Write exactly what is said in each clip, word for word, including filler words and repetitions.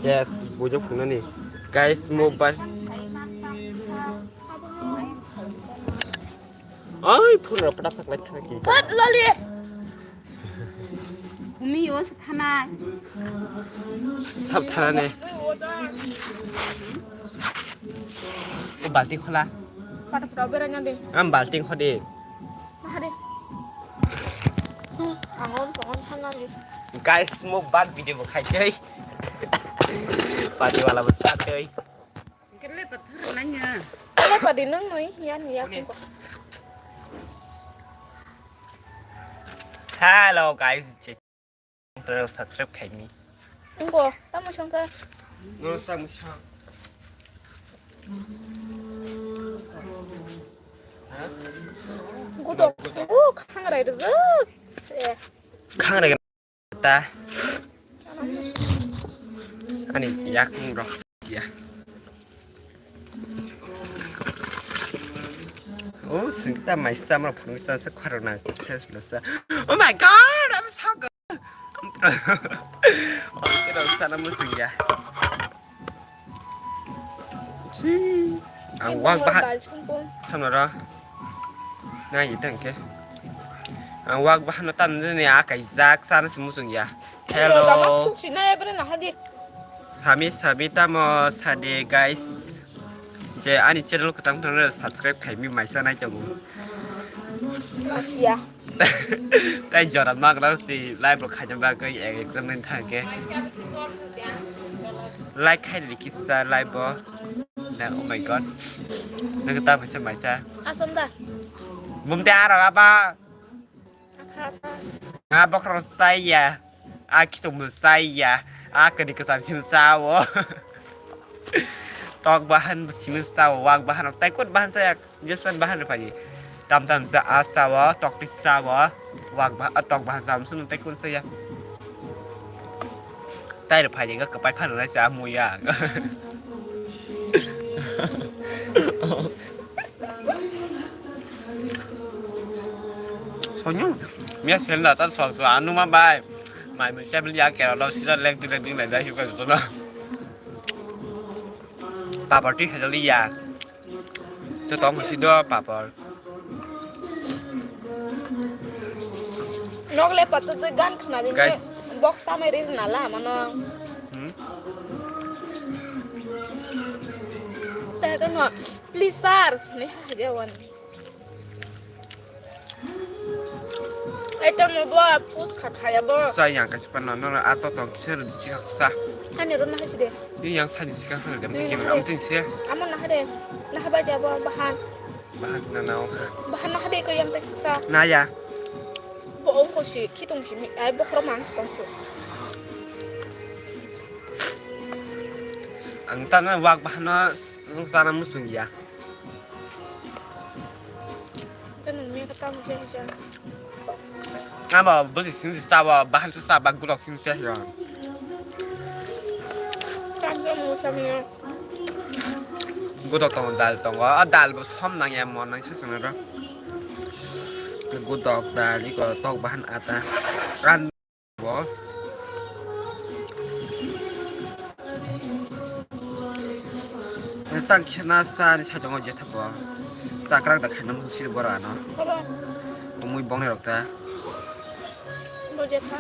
Yes, bujo phunani. Guys, mobile. Oi, phone rok pata saklai thana ki. Pat lali. Umi yo se thanai. Sab thanane. O balti khola. Pat pura berang de. Am balti khode. Hade. Angon tongon thanai. Guys, mo bad video bo khai tei. Party wala bo sa tei. Kele pathar nanya. Kele padi nang noi, yan ya. Kuni. Hello guys, channel subscribe khaimi. Ngo, tamo songsa. No, tamo song. Gudok, oh, khangrai rwjak se. Khangrai. Ta. Ani yakung rok ya. Oh, singta mai sama phung sa sa kharo na test lo sa. Oh my god, I'm so good. Oh, kira sana musung ya. Chi. Ang wak bahan. Samno ro. Nang itang ke. Ang wak bahan no tan jeni akai jak sana si musung ya. Hello. Sami sabi tamo sadi guys. Je ani channel kwtang thangna subscribe khaimi maisa nai tongo. Asia. Tai jora magra si live bo khaina bagwi ek exam nang thangke. Like khai di kisa live bo. Na, oh my god. Nang ta bisa maisa. Asam da. Bumte aro aba. Akha ta. Nga bokhro saya. A khitung saya. A kadi kesan sim sao. Tok bahan sim sao. Wak bahan. Tai kot bahan saya. Jeswan bahan rwphani. Tam tam sa a sawo, tokti sawo, wak ba, a tok bahan sam sunu tai kun saya. Tai rwphani ga kapai phan nai sa muya. Sonyo, mia sel da tan sol so anu ma bai. Mai mui sel ya kero lo sira lek dilek ding lai bai shu ka sono. Papar ti hajali ya. To tong si do papar. Nok le pato de gan khna din. Guys. Box ta mai rin na la mano. Hmm? Ta to no, please sir, ne ha je wan. Ai to no bo pus kha khaya bo. Sa yang ka pa no no a to tong ser di chak sa. Hani ro na ha si de. Ni yang sani sikang sani dem tiki ram ting se. Amo nahade. Nahabai de abo bahan. Bahan na nao. Bahan nahade ko yang teki sa. Naya. Bo ong ko si khitung si mi ai bokhro mang si tong su. Ang ta na wak bahan no nung sana musung ya. Kanang mi kata mo siya siya. Abo bwswi simi se sabo bahan se sabo gudok simi se ya. Kanjong mo sami ya. Gudok tongo dal tongo. A dal bo som nang ya mon nang se songna ro. Gudok dal iko tok bahan ata. Kan Bo. Tang kisa na sa ni saitongo jetha bo. Chakrak da khaina musi bora no. Baba. Kumui bongnai rok ta. Bo jetha.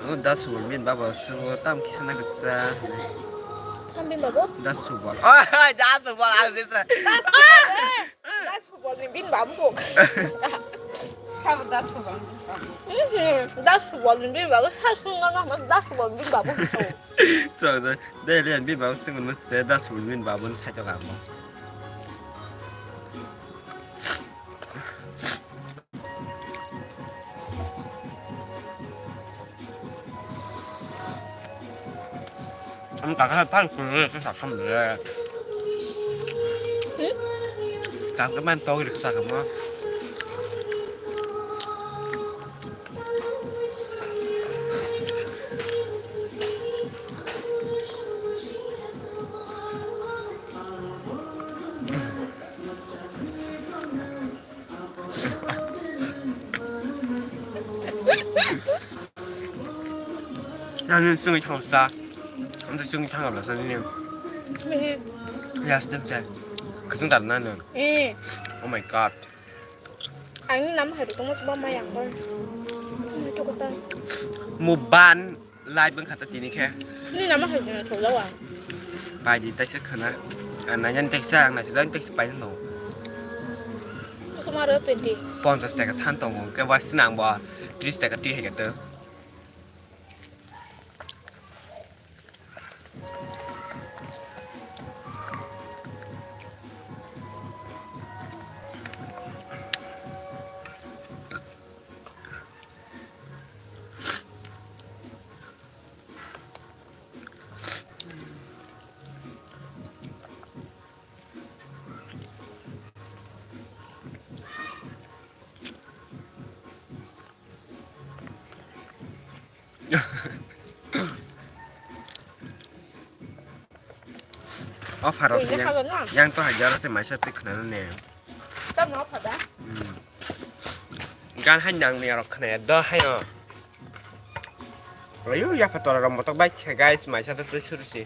O da subol min babo sungo tam kisa na kisa. Tam bin babo? Da subol. Oh, da subol ang sisa. Da subol, eh. Da subol ni bin babu. Sabo da subol. Mhm, da subol ni bin babu. Sa sung na na da subol ni bin babu. So da, da le bin babu sing mo se da subol ni bin babu ni sai to ga mo. Ang kaka pan kuru ke sakam le. Hmm? Kaka man to ke sakam mo. Nang nini chwngwi thangsa. Amtwi chwngwi thangabla sa nini. Mehe. Yes, dem jai. Khwchwng tar na nang. Eh. Oh my God. Ang ni nama hai tongma saba mai ang kon. Mai to kota. Muban live bang khata tini khe. Ni nama hai tongma thola wa. Bai di taisa khana. Ang naijan taisa, ang naijan taisa pai no. Sumaro twenty. Ponchas taka san tongo. Ke wa sinang bo tris taka twi hai kata. O pharo se yang, yang to hajar te maisa te khna ne. Tam no phada. Hmm. Gan han yang ne rok khna do hayo. Ayo ya phatora rok motok bai khe guys maisa te suru si.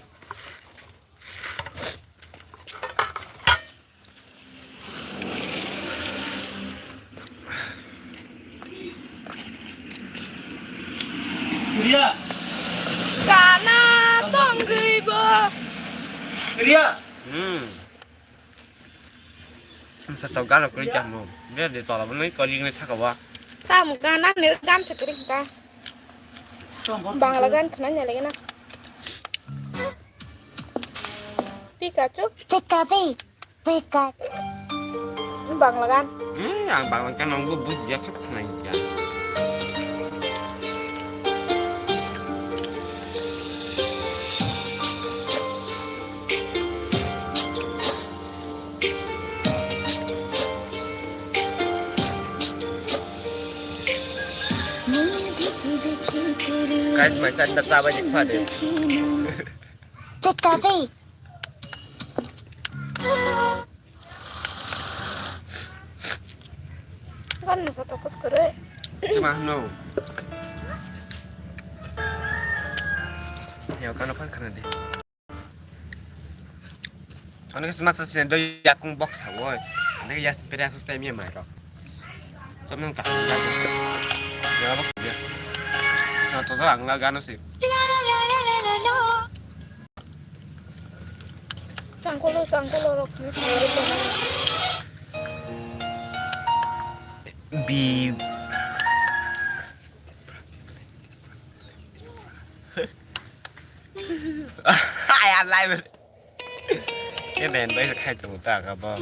Ria. Kana tongwi bo. Ria. Hmm. Sa tau galo kuri jamu. Dia di tola bunui kori ngai saka wa. Tam gana ne gam chakri ka. Bangla gan khna nya lagi na. Pikachu. Pikachu. Pika. Bangla gan. Eh, ang Bangla gan nang bu buji ya khap khna ya. Guys, my friend, that's how I declare it. Pika, pika. Kan masa tokus kere. Cuma no. Ya kan apa kan deh. Ano kasi masa sini do yakung box hawoi. Ano ya pera susah mi mai rok. Tom nang kaham kaham. Ya apa ya. Nah, tuh ang lah gano sih. Sangkolo, sangkolo rok ni. Bi. Ay, alai. Ke ben bai khai tu ta ka ba.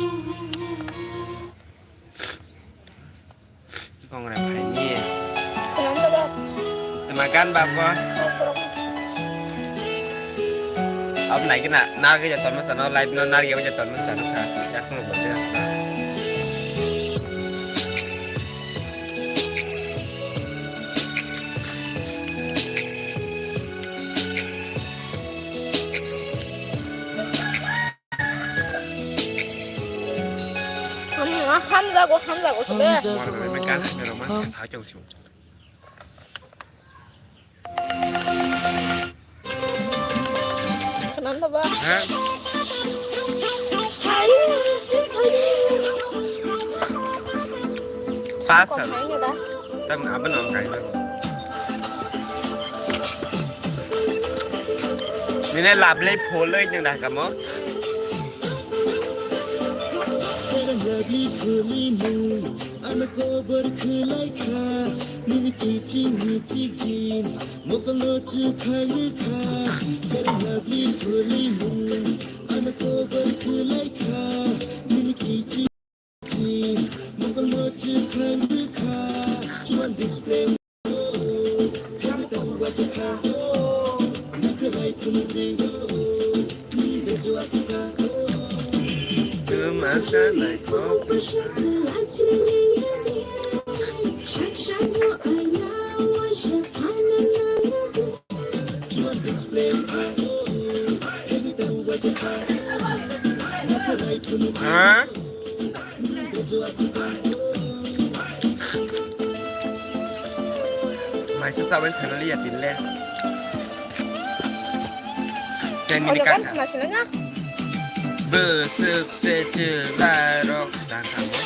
Kongre phaini. Khwnam da ba? Tuma gan ba bo? Ab nai gina, nar ge jaton ma sano, live no nar ge jaton ma sano kha. Yak no bo de. Hamjago, hamjago se de. Khwnam da ba? Pasal. Tam abang am kai. Nini lovely phone loi nang dah kamu. Lovely phone ni nung, ano cover khulai kha, nini kiching miching jeans, mokolo chu khai kha. Very lovely phone ni nung, ano cover khulai kha, nini kiching. Maisa sabai sanali ya tinle. Ojo kan khna sinanga. Bwswk se chwla rok dan tamo.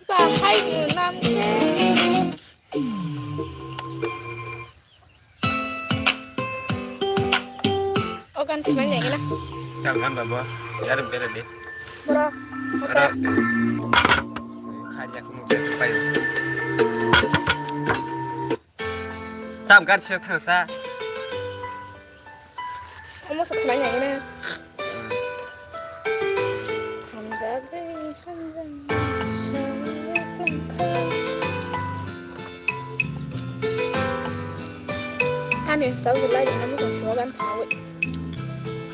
Bahai nam khe. O gan thumai nai gana. Tam gan babo, yar bere de. Bro. Ara. Khanya kumu pai. Tam gan se thang sa. Omo se khumai nai gana. Hamjagwi hamjagwi sawi langkha. Ani style se lai na mo song slogan khawi.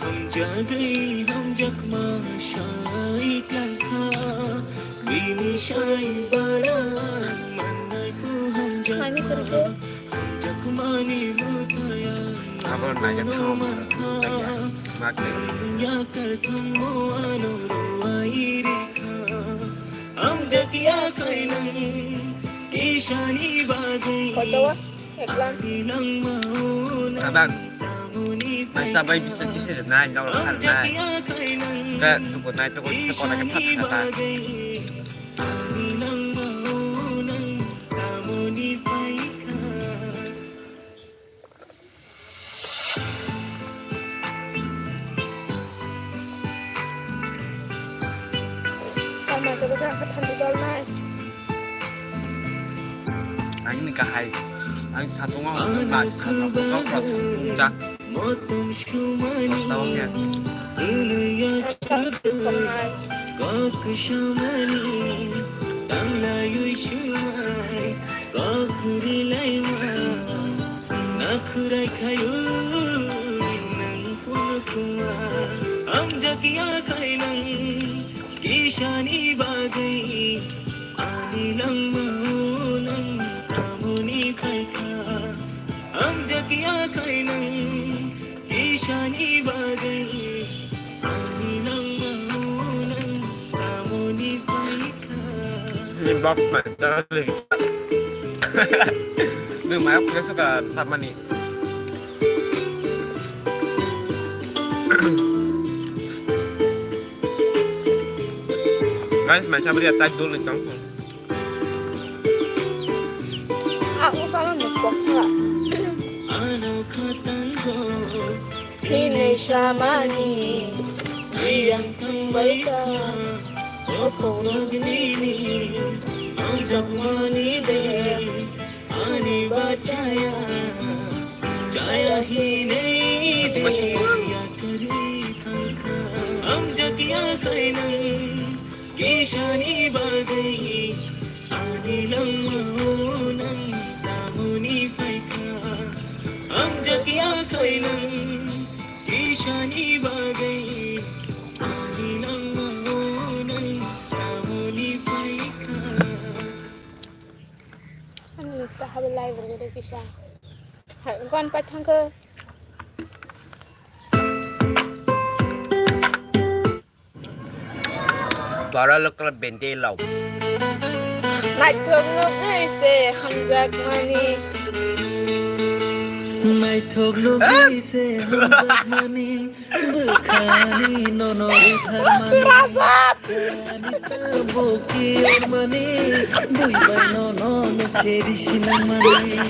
Hamjagwi hamjakma sawi langkha. Bini sai bara mannai phu hamjakma. Hamjakmani muthaya. Abo naikhe thango, chakya. Mak de. Yakar thangmo ano ruai rikha. Hamjakya khainang kisani bagwi. Kotowa? Eklam. Abang. Masa bai bisa jise nai, nol khan nai. Ka tuko nai, tuko jise kona ke thak thak. Tama jobo jang khe thandi dol nai. Ang ni kahai, ang satungo, ang satungo, kok kok satung jak. Motom sumani, twnwi achuk, kok samani, tanglaiwi sumai, kok rilaima, nakhurai khaiwi nang phunukma, hamjakya khainang. Kisani bagwi ani langmao nang tamoni phaikha? Hamjakya khainang kisani bagwi ani langmao nang tamoni phaikha? Ni bak mai dali. Ni mayok kesu ka samani. Guys, mai sabri attack dul ni tong. Ah, usah lah, mukbang lah. Ano khatango, hini samani, yang tangbaika, okorok nini, anjak mani de. Ani bachaya, chaya hinei de, yakari thangkha. Hamjakya khainang kisani bagwi, ani langmao nang tamoni phaikha? Hamjakya khainang kisani bagwi, ani langmao nang tamoni phaikha? Ani Insta habo live rwgwi kisa. Hai, gon pai thangkho. Bara lokal bende lau. Naithok nugwi se hamjakmani. Naithok nugwi se hamjakmani. Bwkhani nono rwtharmani. Rajab! Ani tabuk ki ormani, bui bai nono mukhe risi nangmani.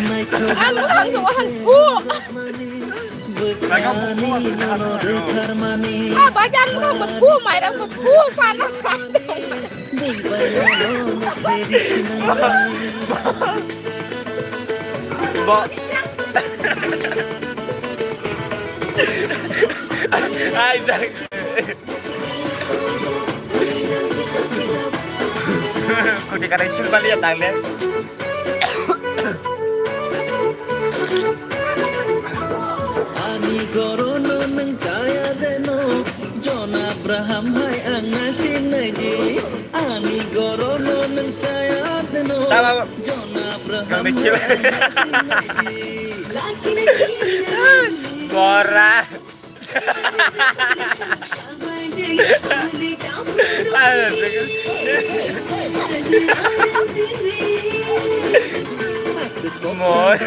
Naithok. Ano ano ano. Bwkhani nono rwtharmani. Ah, bagan ko buthu, mairang buthu, sana. Bo. Ai, dak. Kuti karai chul bali ya tangle. Ani gorono nwng chaya deno, John Abraham hai ang nasingnai di. Ani gorono nwng chaya deno, John Abraham. Nangni sila. Bora. Moi.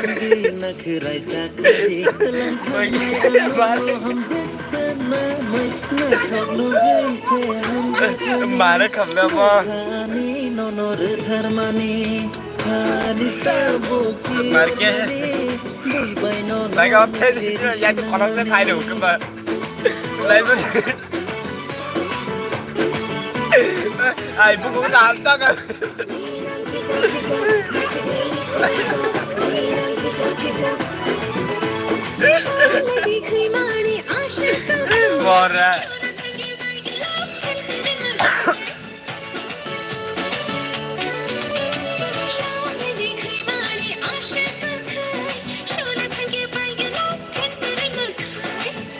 Mare khamle mo. Marke. Bai ga phesi ya khorok se phai rw kma. Lai bo. Ai bu ko da ta ka. Bora.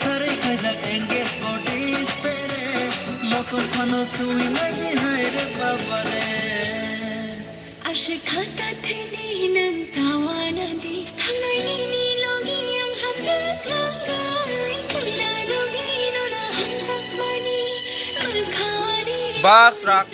Sarwi khaijak engage body spray. Motom phano sui mani hai re baba re. Aswk kha ta thwini nwng tawana di. Thangnai nini logi ang hamjak langkai. Tula logi nono hamjak mani. Mwkhani Bas rak.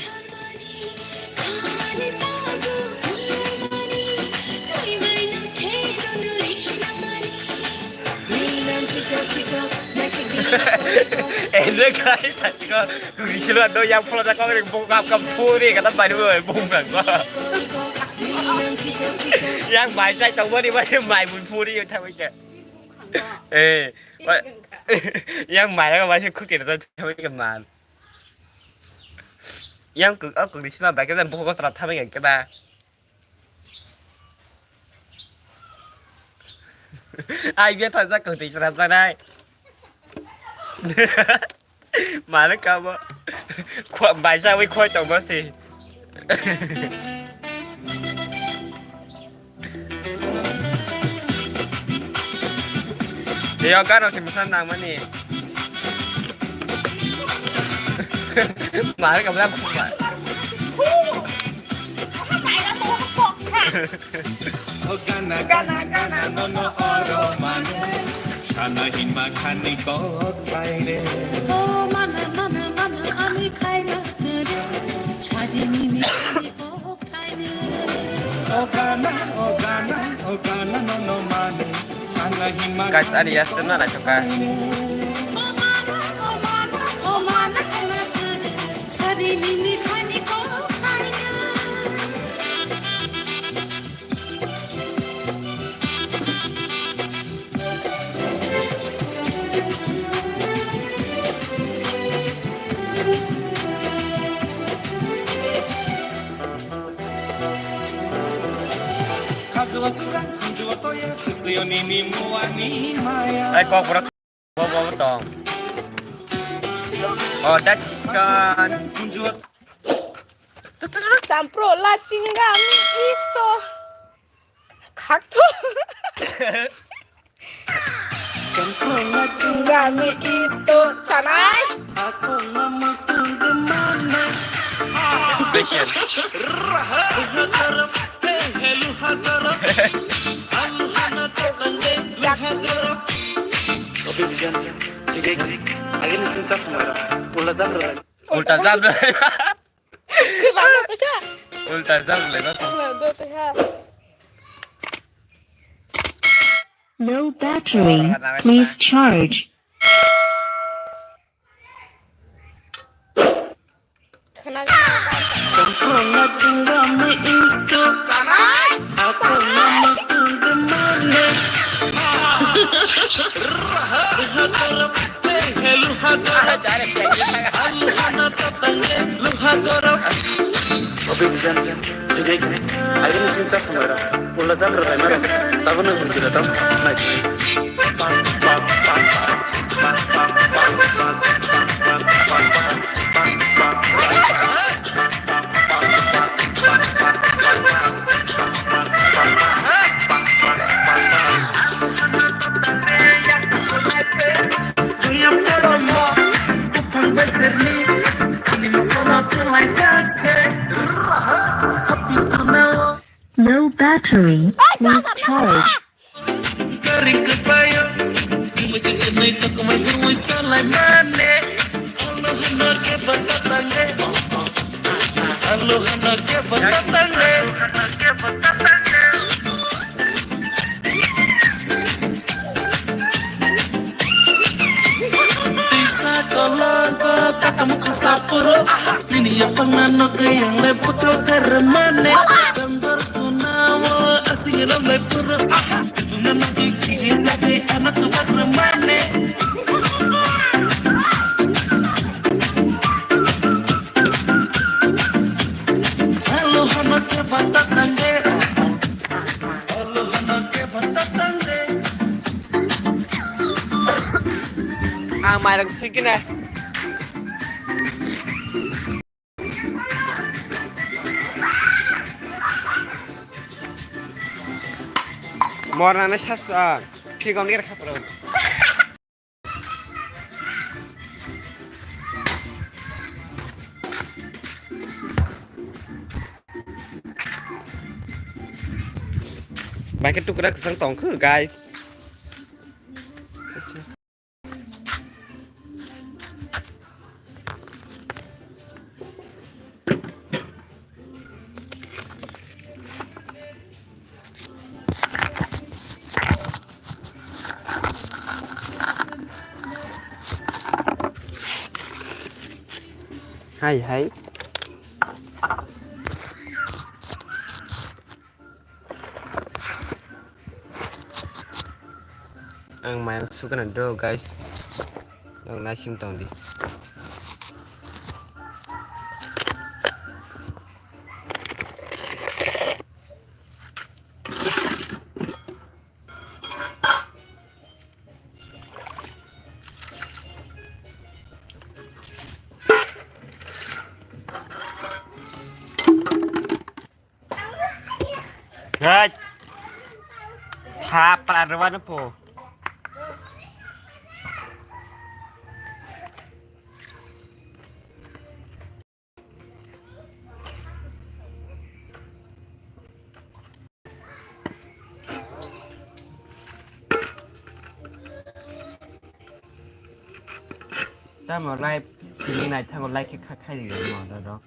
Ende kai thaiko. Kukisilo do yang phola jakong ring bung kap kap puri kata bani bo bung kap. Yang mai sai tong bani bani mai bun puri yang thawi ke. Eh. Yang mai ka mai khuk tira thawi ke man. Yang kuk, oh, kukisilo bai ke bung ko sra thawi ke ba. Ai bia thajak kong tei chwra chwrai. Mano kabo. Khwa baisa wi khoi tong basi. Yo gano si musan nang mani. Mano kabo lang khwa. O gana, gana, gana, no, no, oro manu. Sana hinma khani kok khaire. O mana, mana, mana, ani khaina tere. Chadi nini khani kok khaire. O gana, o gana, o gana, no, no, manu. Sana hinma Guys, ani khani yasna kok na choka. Khaire. O mana, o mana, o mana, khana tere. Chadi nini khani kok khaire. Khajua sura, khunjua toya, khuksuyo nini muani maya. Ai, kok bro. Bo, bo, bo tong. Oh, that chicken. Champro la chingami isto. Khakto. Champro la chingami isto. Chanai. Ako na mutung de mana. Bekel. Oke, bijan. Agini sin chasma ra. Ulta jam ra. Ulta jam ra. Ulta jam ra. Low battery. Please charge. Khna. Oke, bijan. Agini sin chasma ra. Ulta jam ra, mara. Tabuk nang hum kira tam. Nai. Low Battery recharge. Kari kwbayo, imujin nai tokomai bumui salai mane. Alo hano khe bata tange. Alo hano khe bata tange. Tisa kologo takam khasa puro. Tini yapang nano kayang le bukau termane. Dangdor kunao asing lam le puro. Sibungan lagi kiri jadi anak termane. Alo hano khe bata tange. Alo hano khe bata tange. Ang mairang sui kina. Morna na sas, ah, phigom ni kha pro. Bai khe tukra kwchang tong kho, guys. Hai, hai. Ang mairang sugana do, guys. Ang naising tong di. Hai. Thap para rwano po. Tamo live tini naithago like khe kha khai rwma rok.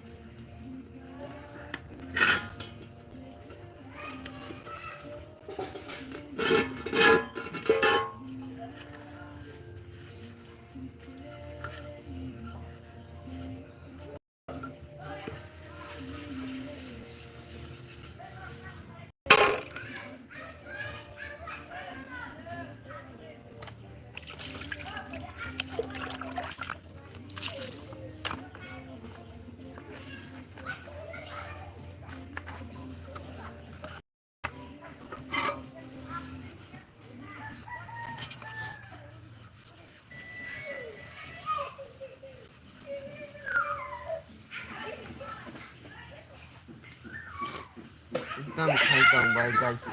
Tam khai tong bai, guys.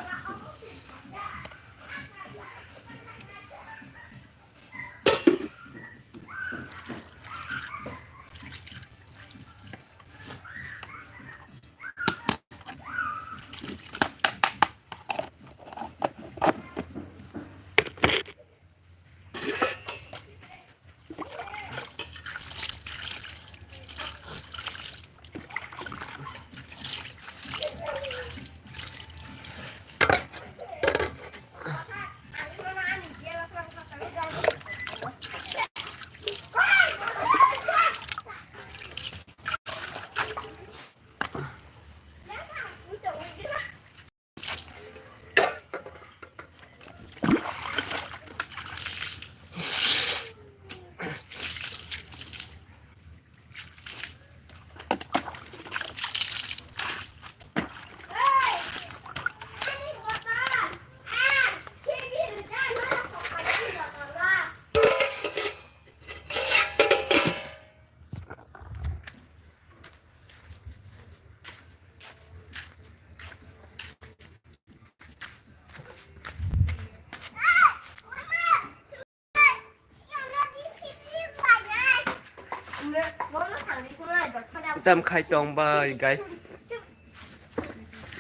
Tam khai tong bai, guys.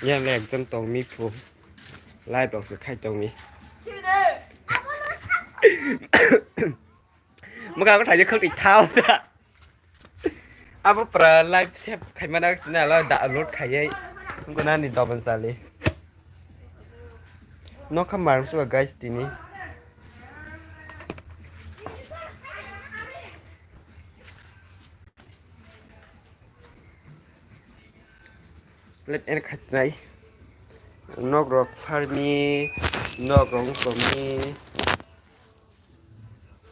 Yang le ekjon tong mi phu. Live rok se khai tong mi. Muka ko thai khok ti thao ta. Abo pra live save khai mana na lo download khai ai. Ko na ni doban sali. No kha mar su guys tini. Let en khachnai. Nok rok pharmi, nok rok wngkokmi.